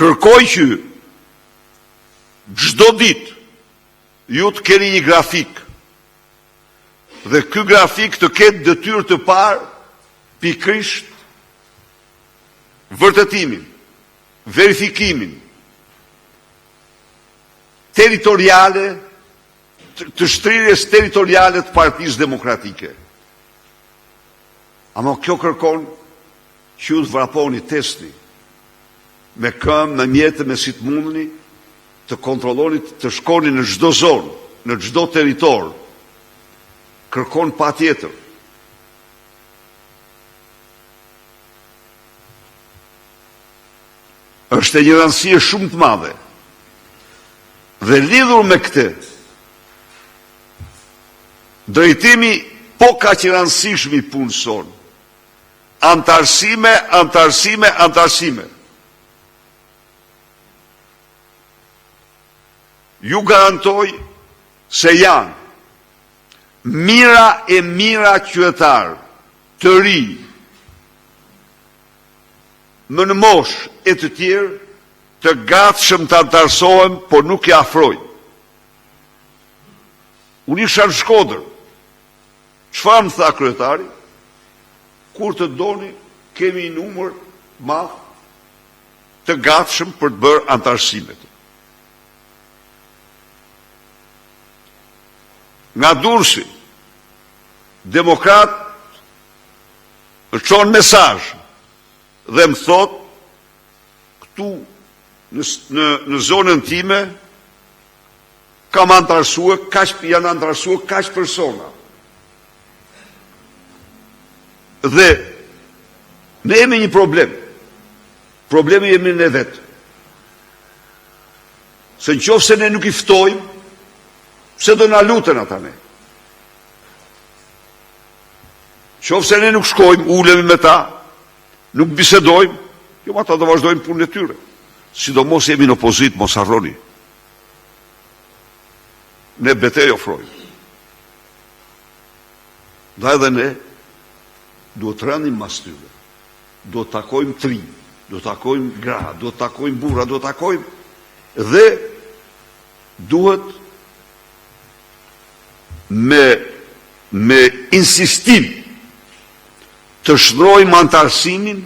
Kërkoj që çdo ditë ju të keni një grafik dhe ky grafik të ketë detyrë të parë pikërisht vërtetimin, verifikimin territoriale të shtrirjes territoriale të Partisë Demokratike. Ama kjo kërkon që ju të vraponi, të ecni me këmbë, me mjete, me si të mundni, të kontrolloni, të shkoni në çdo zonë, në çdo territor. Kërkon patjetër. Është e një rëndësie shumë të madhe. Dhe lidhur me këtë, drejtimi po kaq i rëndësishëm i punës sonë, anëtarësime, anëtarësime, anëtarësime. Ju garantoj se janë mijëra e mijëra qytetarë të rinj, më në moshë e të tjerë, të gatshëm të anëtarësohen, por nuk i afrojnë. Unë isha në Shkodër. Çfarë më tha kryetari? Kur të doni, kemi një numër të madh të gatshëm për të bërë anëtarësimet. Nga Durrësi, demokrat më çon mesazh dhe më thotë këtu në, në, në zonën time kam anëtarësue, kaq, janë anëtarësue kaq persona. Dhe ne jemi një problem. Problemi jemi ne vetë. Se në qoftë se ne nuk i ftojmë, pse do na luten ata ne? Në qoftë se ne nuk shkojmë, ulemi me ta, nuk bisedojmë, jo ata do vazhdojnë punën e tyre. Sidomos jemi në opozitë, mos harroni. Ne betejë ofrojmë. Ndaj edhe ne duhet të rendim mas tyre. Duhet të takojmë të rinj, duhet të takojmë gra, duhet të takojmë burra, duhet të takojmë dhe duhet me me insistim të shndërrojmë anëtarësimin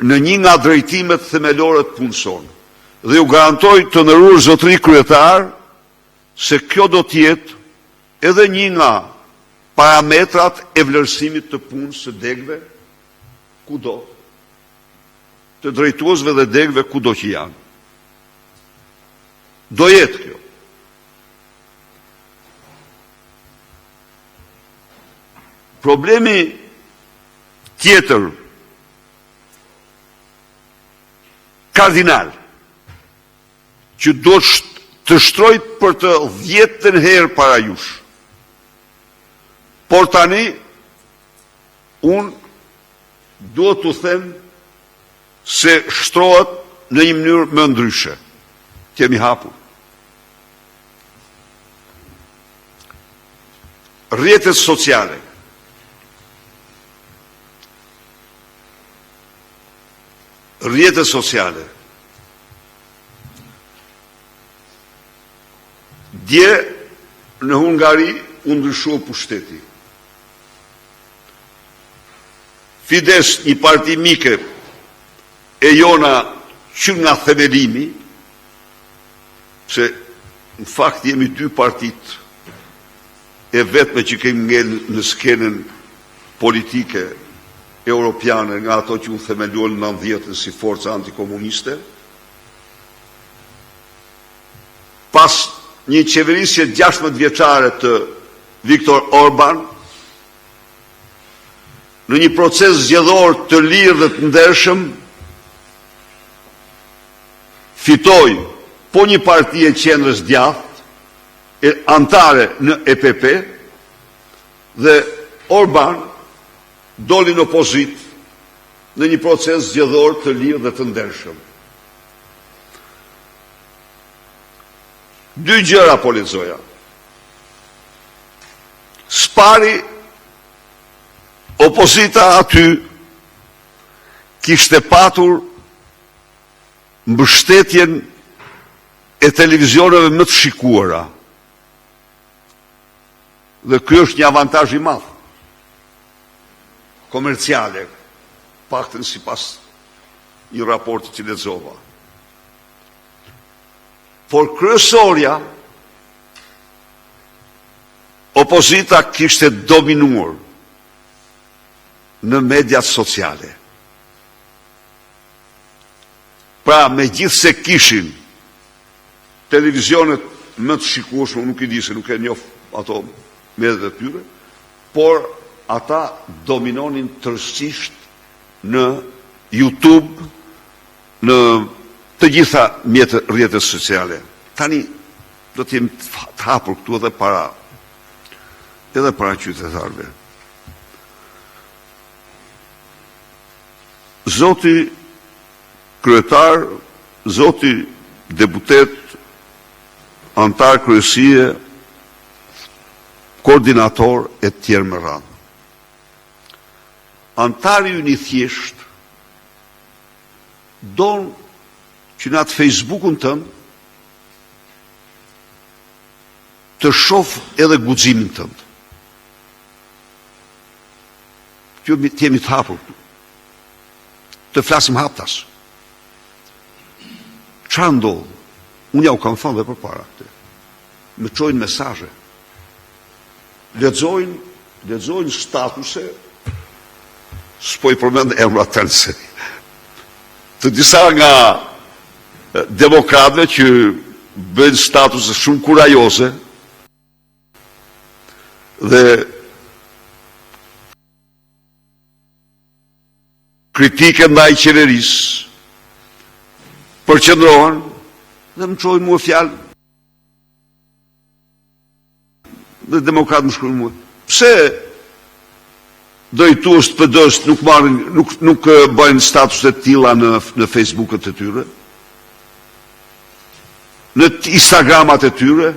në një nga drejtimet themelore të punës sonë. Dhe ju garantoj të nderuar zotëri kryetar se kjo do të jetë edhe një nga parametrat e vlerësimit të punës së degëve kudo, të drejtuesve dhe degëve kudo që janë. Do jetë kjo. Problemi tjetër kardinal që duhet të shtroj për të dhjetën herë para jush. Por tani unë duhet t'u them se shtrohet në një mënyrë më ndryshe. Kemi hapur. Rrjetet sociale. Rrjetet sociale. Dje në Hungari u ndryshua pushteti. Fidesz, një parti mike e jona që nga themelimi, se në fakt jemi dy partitë e vetme që kemi ngel në skenën politike europiane nga ato që u themeluan në 90 si forca antikomuniste, pas një qeverisje 16 vjeçare të Viktor Orban, në një proces zgjedhor të lirë dhe të ndershëm, fitoi po një parti e qendrës djathtë, e anëtare në EPP, dhe Orban doli në opozitë në një proces zgjedhor të lirë dhe të ndershëm. Dy gjëra po lexoja. Së pari, opozita aty kishte patur. mbështetjen e televizioneve më të shikuara. Dhe ky është një avantazh i madh komerciale, paktën sipas një raporti që lexova. Por kryesorja, opozita kishte dominuar në mediat sociale. Pra, megjithëse kishin televizionet më të shikueshme, nuk i di se nuk e njoh ato mediat e tyre, por ata dominonin tërësisht në YouTube, në të gjitha mjetet rrjetet sociale. Tani do të jem të hapur këtu edhe para edhe para qytetarëve. Zoti kryetar, zoti deputet, anëtar kryesie, koordinator e të tjerë me radhë. Anëtari ynë i thjeshtë don që në atë Facebookun tënd të shof edhe guximin tënd. Që të jemi të hapur këtu. Të flasim haptas. Çfarë ndodh? Unë ja u kam thënë dhe përpara këtë. Më çojnë mesazhe. Lexojnë, lexojnë statuse, s'po i përmend emrat tani se të disa nga demokratëve që bëjnë statuse shumë kurajoze dhe kritike ndaj qeverisë përqendrohen dhe më çojnë mua fjalë dhe demokratë më shkruajnë mua. Pse drejtues të PD-s nuk marrin nuk nuk bëjnë statuse të tilla në në Facebookët e tyre? Në Instagramat e tyre?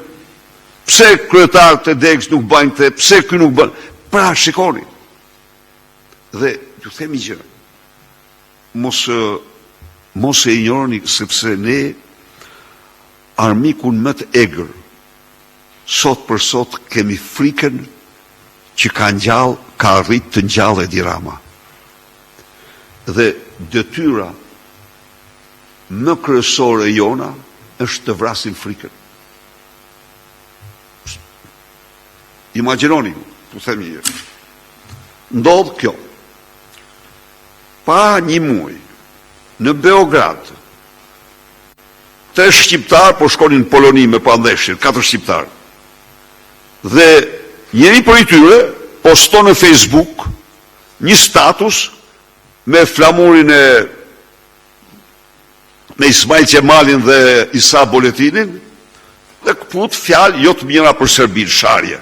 Pse kryetarët e degës nuk bëjnë këtë? Pse ky nuk bën? Pra, shikoni. Dhe ju them një gjë. Mos mos e injoroni sepse ne armikun më të egër sot për sot kemi frikën që ka ngjall, ka arrit të ngjallë Edi Rama. Dhe detyra më kryesore jona është të vrasim frikën. Imagjinoni, po them një gjë. Ndodh kjo. Pa një muaj në Beograd, tre shqiptarë po shkonin në Poloni me pa ndeshjen, katër shqiptarë. Dhe njëri prej tyre poston në Facebook një status me flamurin e me Ismail Qemalin dhe Isa Boletinin dhe këput fjalë jo të mira për Serbinë, sharje.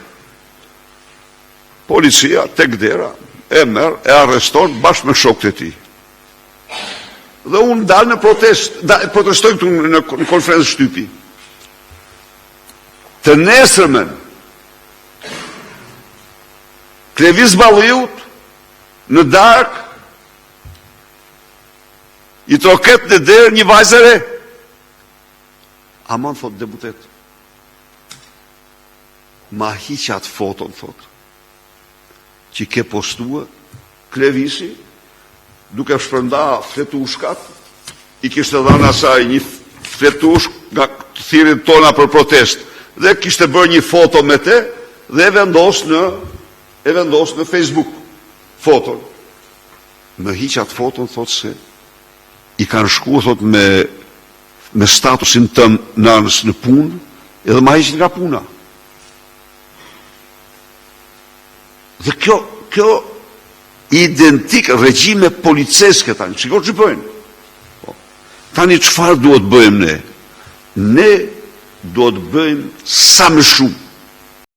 Policia tek dera e merr, e arreston bashkë me shokët e tij. Dhe unë dal në protest, da, protestoj këtu në, në konferencë shtypi. Të nesërmen, Klevis Balliut në darkë i troket në derë një vajzë e re. Aman, thot deputet, ma hiq atë foton, thot, që ke postue, Klevisi, duke shpërnda fletushkat, i kishte dhënë asaj një fletushk nga thirrjet tona për protestë dhe kishte bërë një foto me te dhe e vendos në e vendos në Facebook foton. Më hiq atë foton thotë se i kanë shku thotë me me statusin tëm nënës në punë edhe ma hiqin nga puna. Dhe kjo, kjo identik regjime policeske tani, shiko ç'i bëjnë. Po. Tani çfarë duhet bëjmë ne? Ne duhet bëjmë sa më shumë.